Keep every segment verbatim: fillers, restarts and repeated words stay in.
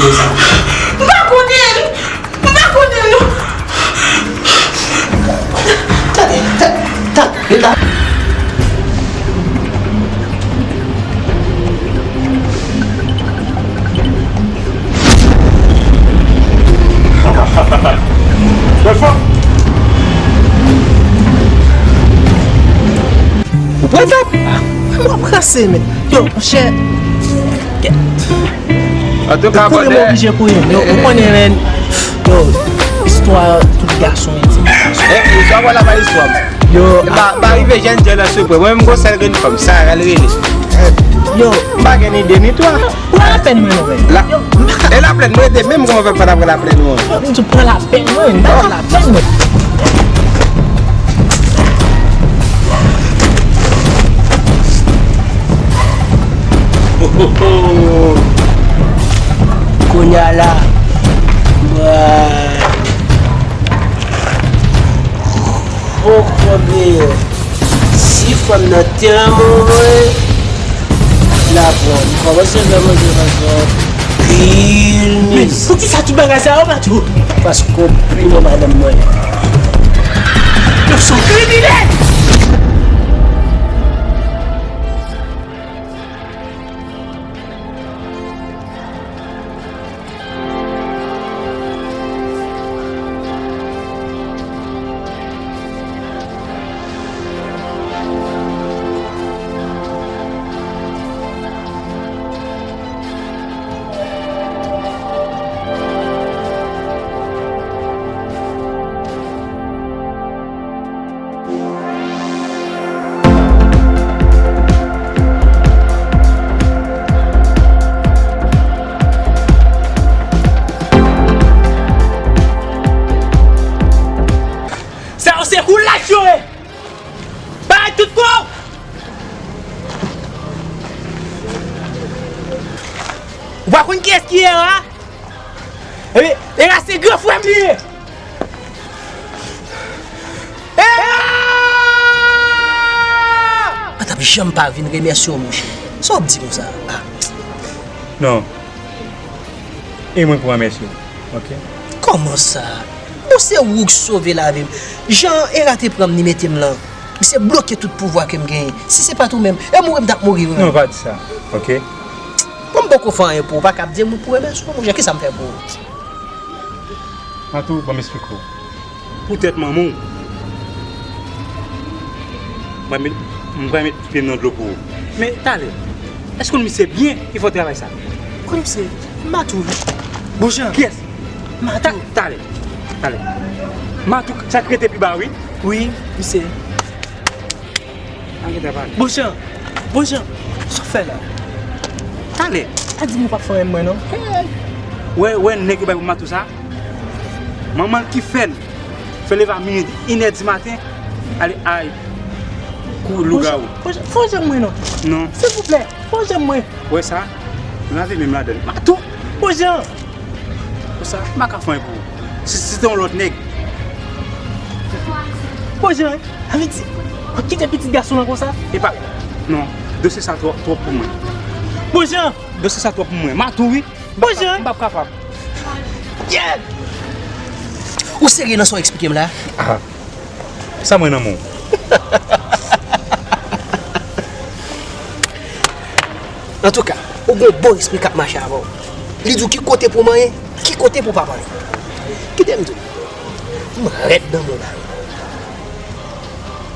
M pa konnen l! M pa konnen l! Tande, ta- tande, ta- Ou pran tap? Mwen ap ranse, men. Yo, monchè. Antouka, brother. Kouri, m oblije kouri. Yo, ou konnen, men. Yo, istwa tout gason, e ti gason. Eh, istwa, vwala, pa istwa. Yo, ba, ba rive jèn jèn nan sekrè. Mwen menm, gon sèl grenn fanm, Sara l rele. Yo. M pa gen ni de ni twa. Pran lapèn mwen non, men. La, e lapèn mwen, te menm kòman fè m pa ta pran lapèn mwen. Yo, m di pran lapèn mwen, m pa pran lapèn mwen. Kounye a la, mwen. Fò m bliye. Si fanm nan tèlman mwen, l ap pran. M kòmanse fè manje paske anpil miz. Poukisa tout bagay sa yo, Matou? Paske w pini madanm mwen. Yo, se yon kriminèl! Sa yo se kou lach yo ye! Bay tout kò w! Ou pa konn kiyès ki Era? Epi, Era se gran frè m li ye! Era! Pa t ap janm pa vin remèsye w, monchè. Sa w ap di konsa? Ah. Non. E mwen pou remèsye w, oke? Kòman sa? Bon, se ou k sove lavi m. Jan Era te pran m, li mete m lan. Misye bloke tout pouvwa ke m genyen. Si se pa t ou menm, e mouri m t ap mouri wi. Non, pa di sa, oke? Bon, m poko fè anyen pou ou, pa ka ap di m ou pou remèsye w, monchè, kisa m fè pou ou? Matou, ban m esplike w. Poutèt manman w, mwen met, m pral met pye m nan dlo pou ou. Men, talè, èske w konn misye byen ki fè w travay sa? Ou konn misye? Matou wi. Bonjan. Kiyès? Matou. Ta-, talè, talè. Matou, sa k rete pi ba, wi. Wi, misye. An gen travay. Bonjan, Bonjan, sa w fè la? Talè. Pa di m ou p ap fè anyen mwen, non. Hey! Wè, wè nèg yo bay pou Matou sa? Manman l ki fè l, fè l leve a minui, inè di maten, ale, ay, kou lougawou. Bonjan, Bonjan, fè w jwenn mwen, non. Non. Silvouplè, fè w jwenn mwen. Wè sa? Lave men m ladan l. Matou! Bonjan! Konsa, m pa ka fè anyen pou ou. Si, si se te yon lòt nèg. Bonjan, anvi di, w ap kite pitit gason an konsa? Epa, non, dosye sa twòp, twòp pou mwen. Bonjan! Dosye sa twòp pou mwen. Matou, wi. Bonjan! M p ap kapab. Yeah! Ou serye nan sa w eksplike m la? Ah. Sa mwen nan men w. Antouka, ou gen yon bon espri k ap mache avè w. Li di w ki kote pou w manyen, ki kote pou w pa manyen. Kite m di w, m rèd nan men w la.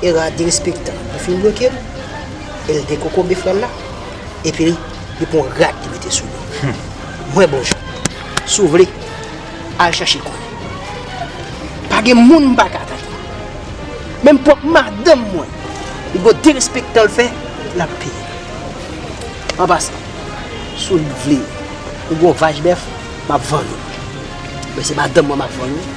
Era derespektan, li fin bloke m, e l dekokobe frè l la. Epi, li pran rad li mete sou li. Hmm. Mwen, Bonjan, si w vle, al chache konnen. Pa gen moun m pa ka atake. Menm pwòp madanm mwen, li gon derespektan l fè, l ap peye. An pasan, si w vle, ou gon vaj bèf, m ap vann ou. Men se madanm mwen m ap vann ou.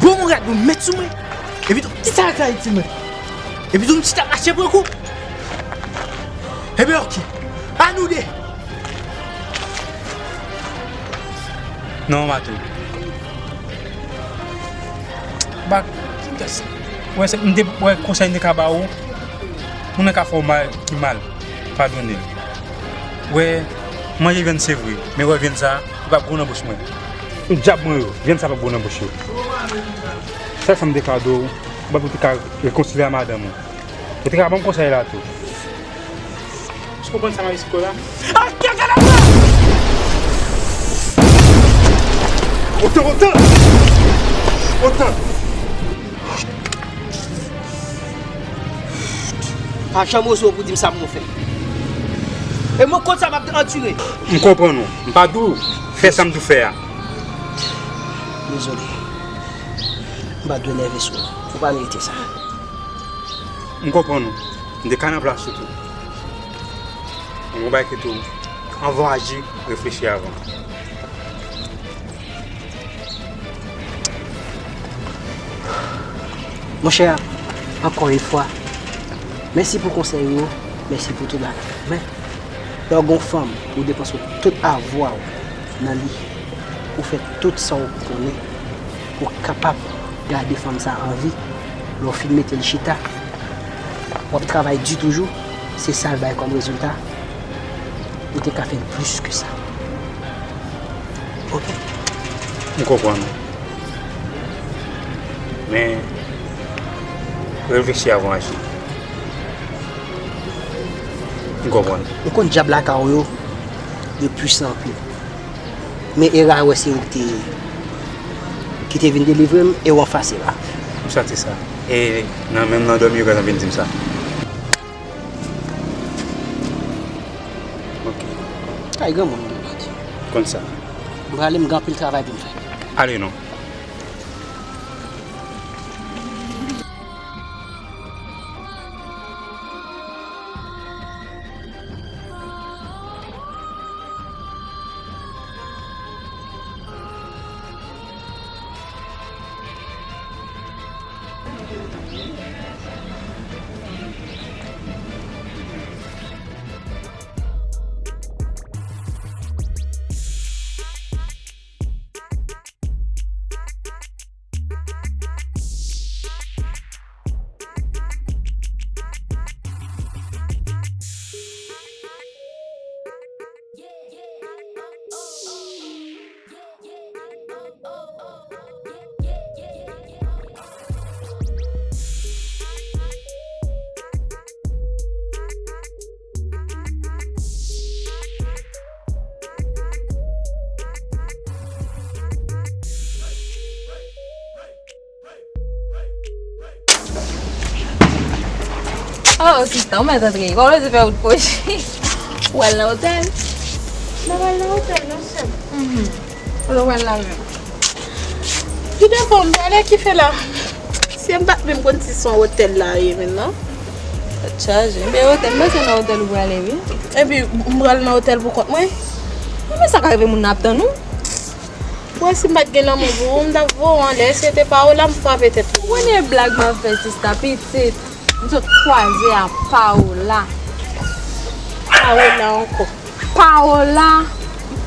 Bon, mwen gad, mwen met sou mwen. Epi tou, kisa k Ayiti, mwen? Epi tou, m chita mache pran kou. Ebyen, oke. A nou de. Non, Mato. Bak, wè, se, m te, wè, konsèy m te ka ba ou. Moun nan ka fè w mal, ki mal. Padone l. Wè, manje vyann se vre, men wè vyann sa, li p ap gwo nan bouch mwen. Dyab mwen yo, vyann sa p ap gwo nan bouch yo. Sèl sa m te ka di w, m panse w te ka rekonsilye a madanm ou. Ou te ka ban m konsèy la tou. Ou konprann sa m ap esplike w la? Otan, otan! Otan! Pa janm oze w pou di m sa pou w fè. E mwen konn sa m ap andire. M konprann ou. M pa di w fè sa m di w fè a. Dezole. M pa dwe nève sou ou. Ou pa merite sa. M konprann ou. M te ka nan plas ou tou. Men yon bagay ki tou, anvan w aji, reflechi avan. Monchè, ankò yon fwa, mèsi pou konsèy ou yo, mèsi pou tout bagay. Men, lè w gen yon fanm, ou depanse tout avwa w nan li, ou fè tout sa w konnen pou w kapab gade fanm sa a an vi. Lè w fin mete l chita, w ap travay di toujou, se sa l bay kòm rezilta. Ou te ka fè l plis ke sa. Oke. M konprann ou. Men, reflechi avan w aji. M konprann. Ou konn dyab lakay ou yo, yo pwisan anpil. Men era w wè se ou ki te, ki te vin delivre m e w anfas era. M santi sa. E nan menm nan dòmi yo gentan vin di m sa. Ok. Ay, granmoun m pati. Konn sa. M prale, m gen anpil travay pou m fè. Ale non. Oh, sista, ou mèt antre. Kòman w te fè ou t kwochi? Ou al nan otèl? N ap al nan otèl, non, sè m. Mhm. Kote w al la menm? Ki devan m prale ki fè la? Si m pa t menm konn si se yon otèl la ye menm, non? Tèt chaje. Men otèl, m panse nan otèl ou prale, wi. Epi, m pral nan otèl pou kont mwen? Men sa ka rive moun nan ap tann ou. Mwen, si m pa t gen lanmou pou ou, m t ap voye w anlè. Si se te pa w la, m frape tèt ou. Ou konnen blag m ap fè, sista pitit. M sot kwaze a Paola. Paola ankò. Paola.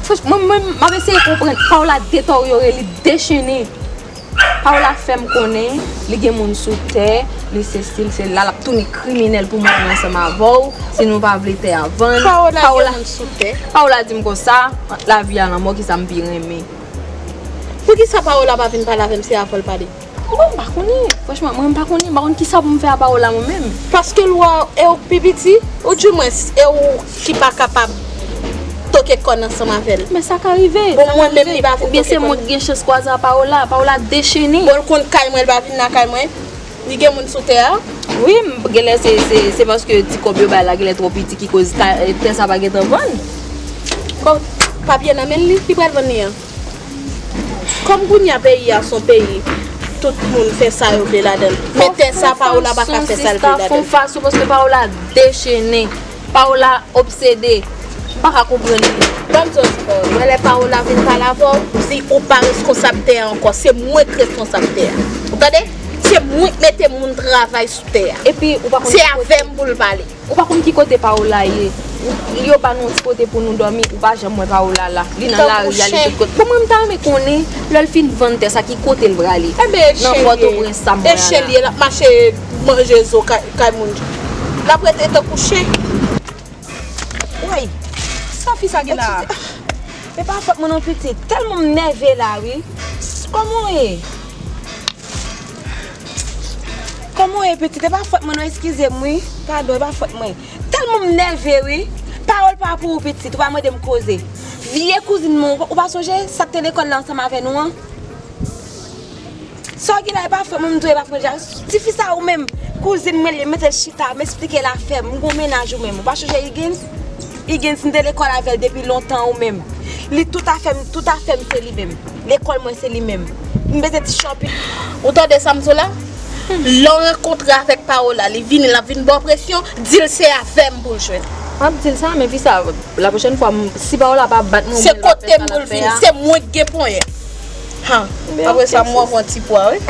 Franch-, mwen, mwen, m ap eseye konprann. Paola deteryore, li dechene. Paola fè m konnen li gen moun sou tè, li sesi, li sela, l ap tounen kriminèl pou mouri ansanm avè w, si nou pa vle tè a vann. Paola gen moun sou tè? Paola di m konsa, ant lavi a lanmò, kisa m pi renmen? Poukisa Paola pa vin pale avè m, se avè w l pale? Bon, m pa konnen. Franchman, mwen, m pa konnen. M pa konn kisa pou m fè a Paola, mwen menm. Paske l wè w, e w k pi piti, oudimwens, e w ki pa kapab toke kòn ansanm avè l. Men sa ka rive, bon, sa ka mwen menm, rive. Li pa vin toke kòn. Oubyen se mwen ki gen chans kwaze a Paola. Paola dechene. Bon, l konn kay mwen, l pa vin lakay mwen. Li gen moun sou tè a? Wi, m, genlè se, se, se paske ti kòb yo bay la genlè twò piti ki koz ka, tè sa pa gentan vann. Bon, papye nan men li, li pral vann li an. Kòm kounye a peyi a se yon peyi tout moun fè sa yo vle ladan l. Men tè sa, Paola pa ka fè sa l vle ladan l. Fon fason, sista, fon fason, paske Paola dechene. Paola obsede. M pa ka konprann li. Ban m di w yon ti pawòl. Ou wè lè Paola vin pale avè w, di ou pa reskonsab tè a ankò. Se mwen k reskonsab tè a. Ou tande? Se mwen k mete moun travay sou tè a. Epi ou pa konn Se ki kote avè m pou l pale. Ou pa konn ki kote Paola ye. Yo ba nou yon ti kote pou nou dòmi, ou pa janm wè Paola la. Li nan Tankou lari a, li chen. Tout kote. Bon, mwen, m ta renmen konnen, lè l fin vann tè sa, ki kote l prale? Enben, e chen li ye. Nan Pòtoprens sa m wè a la. E chen li ye, l ap mache manje zo kay, kay moun. L ap rete tankou chen. Woy, sa fi sa gen la? Pitit, e pa fòt mwen non, pitit. Tèlman m nève la, wi. Kòman w ye? Kòman w ye, pitit? E pa fòt mwen non, eskize m, wi. Padon, e pa fòt mwen. Tèlman m nève, wi. Pawòl pa pou ou, pitit. Ou pa mande m koze. Vye kouzin mwen, ou pa, ou pa sonje sa k te lekòl la ansanm avè nou an? Sa w gen la, e pa frè mwen, m di w, e pa frè Jack. Tifi sa ou menm, kouzin mwen li, mete l chita, m esplike l afè m, m gon mennaj ou menm. Ou pa sonje Higgins? Higgins, m te lekòl avè l depi lontan ou menm. Li tout afè m, tout afè m se li menm. Lekòl mwen se li menm. M bezwen ti shopping. Ou tande sa m di w la? Lè w rankontre avèk Paola, li vini, l ap vin ba w presyon, di l se avè m pou l jwenn. M ap di l sa, men fi sa, la pwochèn fwa, m, si Paola pa bat mwen, Se mwen, l ap fè kote m sa l pou ap l fè vini, a. Se mwen k gen ponyèt. Ha, Ebyen, apre sa, ok, m ofri w sis. Ti pwa, wi.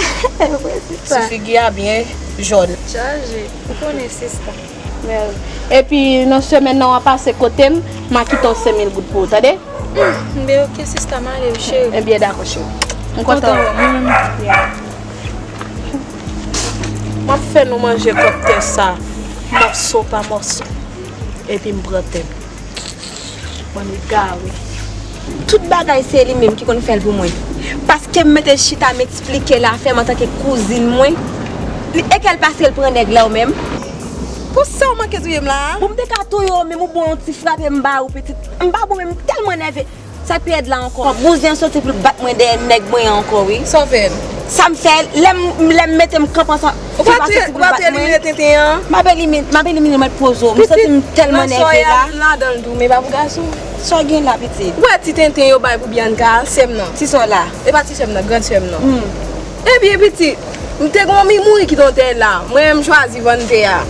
Wi, sista. Ti figi a byen jòn. Chaje. Ou konnen, sista. Mèsi. Epi, nan semèn nan, w a pase kote m, m a kite w senk mil goud pou ou, tande? Hmm, ben, ok, sista, m ale, wi, cheri. Ebyen, dakò, cheri. M kontan. Kontan wè w, mwen menm. Yeah. M ap fè nou manje kòk tè sa, mòso pa mòso. Epi m pran tè m. Bann egare. Tout bagay se li menm ki konn fè l pou mwen. Paske m mete l chita, m eksplike l afè m antanke kouzin mwen. Li, e kè l pase l pran nèg la ou menm? Pou sa w manke touye m la a? Pou m te ka touye w menm, ou bon yon ti frape m ba ou pitit. M pa bon menm, m tèlman nève. Sa k pi rèd la ankò, bouzen an soti pou l bat mwen dèyè nèg mwen an ankò, wi. Sa w fè l? Sa m fè l, lè m, lè m mete m kanpe ansanm, Ou pa touye, ou pa touye elimine tenten an? M ap elimine, m ap elimine, mèt poze w. M santi m tèlman nève la. Pitit, nan sa w ye a, m ladan l tou, men pa pou gason. Sa w gen la, pitit? Ou wè ti tenten yo bay pou Bianca a, sè m nan? Ti sè w la? E pa ti sè m nan, grann sè m nan. Hmm. Ebyen, pitit, m te gon mi mouri kite yon tè la. Mwen menm m chwazi vann tè a.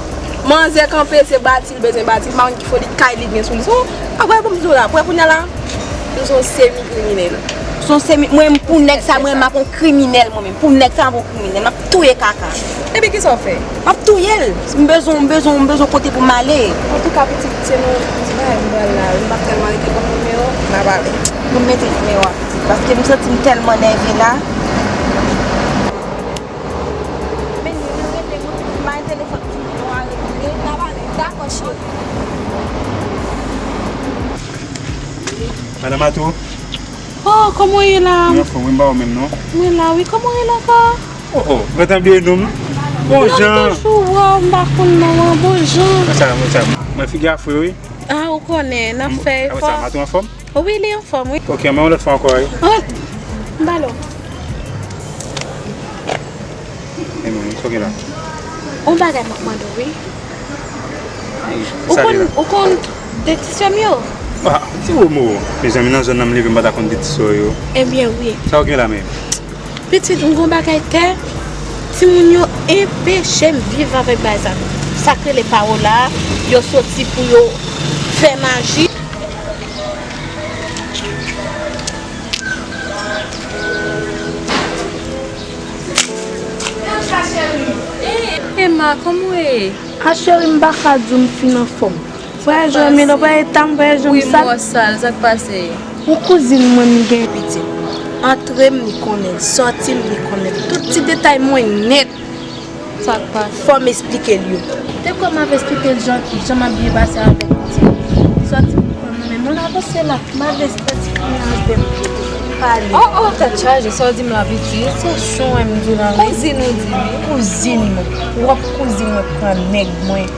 Manzè kanpe, se bati l bezwen bati, m pa konn ki foli kay li gen sou li. So, apre pou m di w la, prè kounye a la, m se yon semi kriminèl. Se yon semi, mwen menm pou nèg sa, mwen menm m ap yon kriminèl, mwen menm. Pou nèg sa, m ap yon kriminèl. M ap touye kaka. Epi kisa w fè? M ap touye l. M bezwen, m bezwen, m bezwen kote pou m ale. Antouka, pitit, se nan ti bagay m pral la wi. M p ap tèlman rete, ban m nimewo, n a pale. Pou m mete nimewo a, pitit, paske m santi m tèlman nève la. Men nimewo rete, mwen, m pa gen telefòn, nimewo a retire, n a pale. Dakò, cheri. Madan Mato. Oh, kòman w ye la? Mwen anfòm, wi, m pa wè w menm, non. Mwen la, wi, kòman w ye la ankò? Oh, oh, gentan bliye non m. Bon jan. Non, m toujou wè w, m pa konn non w, bon jan. Mwen sa, mwen sa. Mwen figi a fre, wi. Ah, ou konnen, n ap fè efò. Apre sa, Mato anfòm? Wi, li anfòm, wi. Ok, men yon lòt fwa ankò, wi. Oh, m pale w. E mwen, sa w gen la? Yon bagay m ap mande w, wi. Ou konn, ou konn de ti sè m yo? Ah, ti womo. Mezanmi, nan zòn nan m leve, m pa ta konn de ti sè w yo. Ebyen, wi. Sa w gen la menm? Pitit, m gon bagay tè. Timoun yo enpeche m viv avèk bagay sa. Sa k rele Paola, yo soti pou yo fè maji. Emma, kòman w ye? A cheri, m pa ka di w m fin anfòm. Vwayaj yo, men lè w vwayaj ta m, vwayaj yo, m sal. Wi, m wè w sal, sa k pase? Yon kouzin mwen m gen. Pitit. Antre m, li konnen l. Sòti m, li konnen l. Tout ti detay mwen nèt. Sa k pase? Fò m esplike l yo. Te kwè m ap esplike l jan, jan m ap byen pase avèk pitit. Sòti m pran nan men mwen, avanse la. M ap esplike l jan m ap byen pale. Oh, oh, tèt chaje, sa w di m la, pitit? Se chon, m di w la, wi. Kouzin ou di, wi. Kouzin mwen. Pwòp kouzin mwen pran nèg mwen.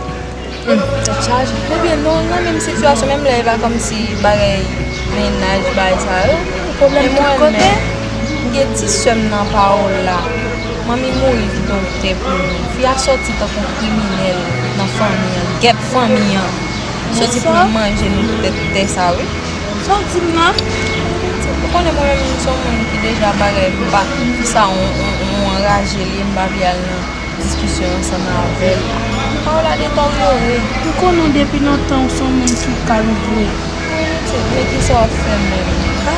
Hmm, tèt chaje. Ebyen, nou nan menm sitiyasyon, menm lè e pa kòmsi bagay mennaj, bagay sa yo. Pwoblèm tout kote. Men mwen menm, m gen ti sè m nan Paola. Manmi mouri kite yon tè pou li. Fi a sòti tankou kriminèl nan fanmi an, gèp fanmi an. Sòti pou li manje nou poutèt tè sa, wi. Sa w di m nan? Ou konnen mwen menm, m se yon moun ki deja bagay, m pa, fi sa yon, yon, yon anraje li ye, m pa vle al nan diskisyon ansanm avè l. Paola detaryore. M konnen w depi lontan, ou se yon moun ki kalm vre. Men kisa w ap fè menm? Ha?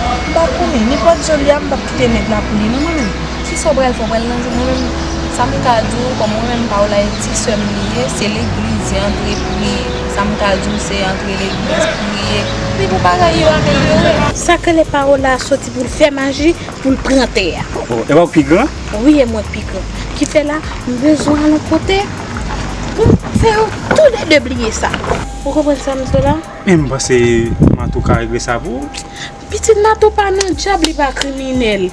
M pa konnen. Nenpòt jan l ye a, m p ap kite nèg la pou li non, mwen menm. Kisa w pral fè? W pral nan mwen menm, sa m ka di w, kòm mwen menm, Paola e ti sè m li ye, se legliz, se antre priye. Sa m ka di w, se antre legliz, priye. Epi pou bagay yo amelyore. Sa k rele Paola soti pou l fè maji, pou l pran tè a. Oh, e pa w ki gran? Wi, e mwen k pi gran. Ki fè la, m bezwen al yon kote pou m fè yo toulède bliye sa. Ou konprann sa m di w la? Men m panse Matou ka regle sa pou ou. Pitit Matou pa nan dyab, li pa kriminèl.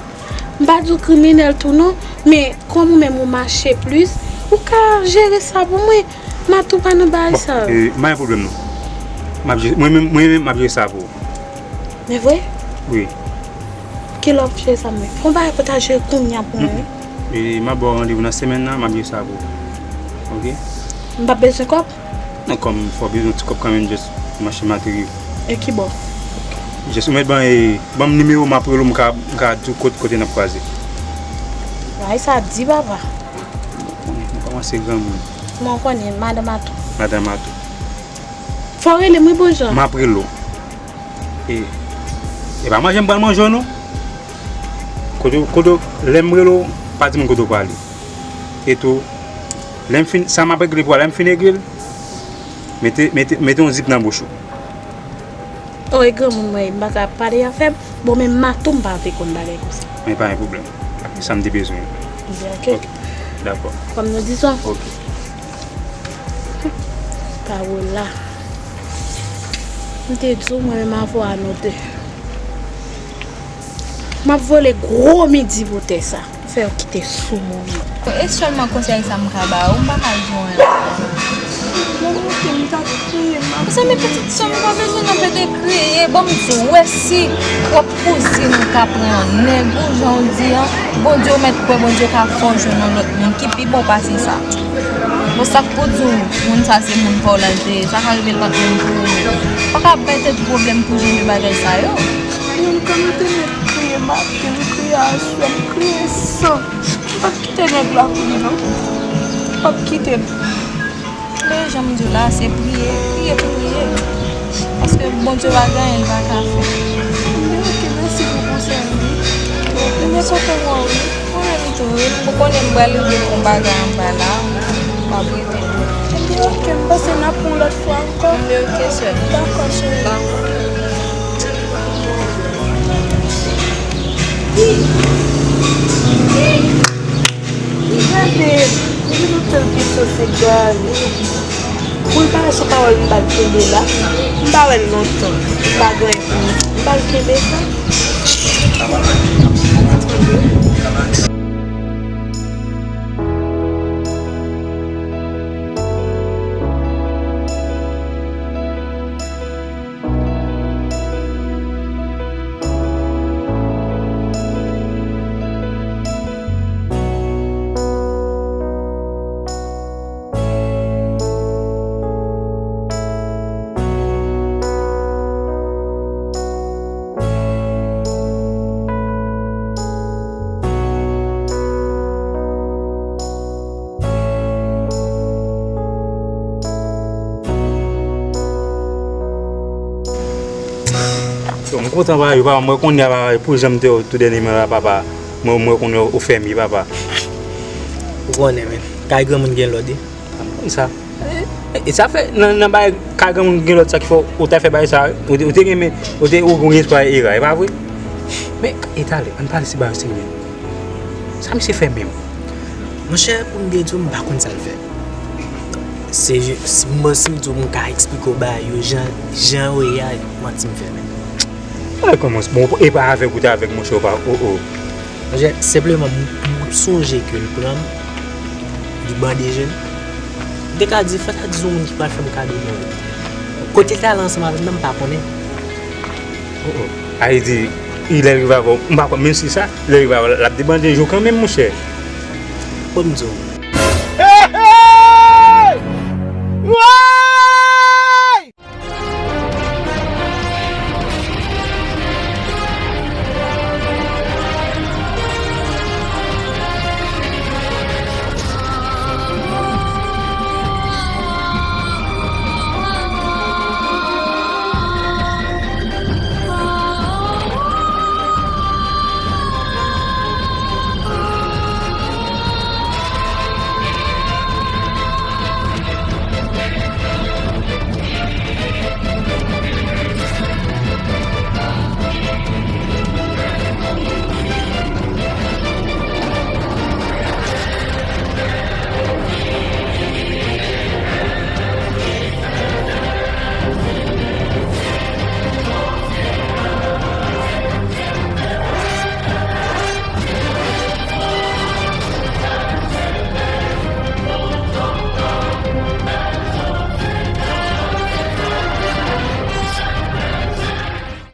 M pa di w kriminèl tou non, men kòm ou menm ou mache plis, ou ka jere sa pou mwen. Matou pa nan bagay sa. Bon, e, m pa gen pwoblèm non. M ap jere, mwen menm, mwen menm, m ap jere sa pou ou. Men vre? Wi. Kilè w ap jere sa mwen? Fè yon bagay pou w ta jere kounye a pou mwen, wi. Mm-mm. E m ap ba w randevou nan semèn nan, m ap jere sa pou ou. Oke? M p ap bezwen kòb? Non, kòm fò w bezwen ti kòb kanmenm, just mache materyo. E ki bò? Just ou mèt ban, e, ban m nimewo, m ap rele w, m ka, m ka di w kot-, kote n ap kwaze. Bagay sa di, papa. Ou konnen, nou kòmanse granmoun. Mwen konnen, madanm Matou. Madanm Matou. Fò w rele m, wi, bon jan. M ap rele w. E, e pa manje m pral manje w non. Kote, kote, lè m rele w, pa di moun kote w prale. E tou, lè m fin, sa m ap regle pou w la, lè m fin regle l, mete, mete, mete yon zip nan bouch ou. O, e granmoun mwen ye, m pa ka pale afè m. Bon, men Matou m pa vle konn bagay konsa. Men pa gen pwoblèm. Sa m te bezwen. Oke. Oke. Dakò. Kòm nou di sa. Oke. Paola. M te di w mwen menm avè w a nou de. M ap vole gwo midi pou tè sa. Fè yo kite sou moun yo. E sèlman konsèy sa m ka ba ou, m pa ka di w anyen. Mwen monte, m t ap kriye, m ap... Mezanmi, pitit sè m pa bezwen nan pete kriye. Bon, m di w, wè si pwòp kouzin ou ka pran nèg ou, jan w di an, Bondye, ou mèt kwè Bondye ka fè w jwenn yon lòt moun ki pi bon pase sa. Bon, sa k pou di w, moun sa se moun pa w la l te ye, sa ka rive l pa t menm pou ou menm. Pa ka bay tèt pwoblèm pou jan de bagay sa yo. Yon kan m te mèt kriye maten, m kriye aswè, m kriye san. M p ap kite nèg la pou li non. M p ap kite l. Men jan m di w la, se priye, priye pou priye. Paske Bondye pa gen anyen l pa ka fè. Ebyen, oke, mèsi pou konsèy ou. Ebyen, kontan wè w wi. Mwen menm tou wi, m konnen m pral rive pou yon bagay anba la, m ap rete. Ebyen, oke, m panse n ap pran yon lòt fwa ankò. Ebyen, oke, sè. Dakò, cheri. Dakò. Gade, li vin fè l kesyon se gade. Pou l pa sou pawòl m pa l kenbe la, m pa wè l lontan. M pa gen anyen pou m di, m pa l kenbe sa. Yo, m kontan bagay yo, papa, mwen konnen a, papa, pou jan m te wè w tou dènyèman la, papa, mwen, mwen konnen ou fèm ye, papa. Ou konnen, men, kay granmoun gen lòd, wi. M konn sa. E, e sa fè, nan, nan bagay kay granmoun gen lòd sa ki fè w ta fè bagay sa, wi. Ou te, ou te renmen, ou te, ou gen espwa era, e pa vre? Men, e talè, ann pale se bagay serye. Sa misye fè menm? Monchè, pou m byen di w, m pa konn sa l fè. Se, si m, si m di w m ka eksplike w bagay yo, jan, jan yo ye a, manti m fè menm. Ay, kòman, bon, e pa avèg ou te avèg, monchè, ou pa, o, o. Monchè, senpleman, m, m sonje ke l pran m, li bande je m. M te ka di, fò ta di se yon moun ki pral fè m kado Nwèl. Kote l t ale ansanm avè m nan, m pa konnen. O, o. Sa vle di, lè l rive avè w, m pa kwè, menm si sa, lè l rive avè w, l ap debande je w kanmenm, monchè. Fò m di w.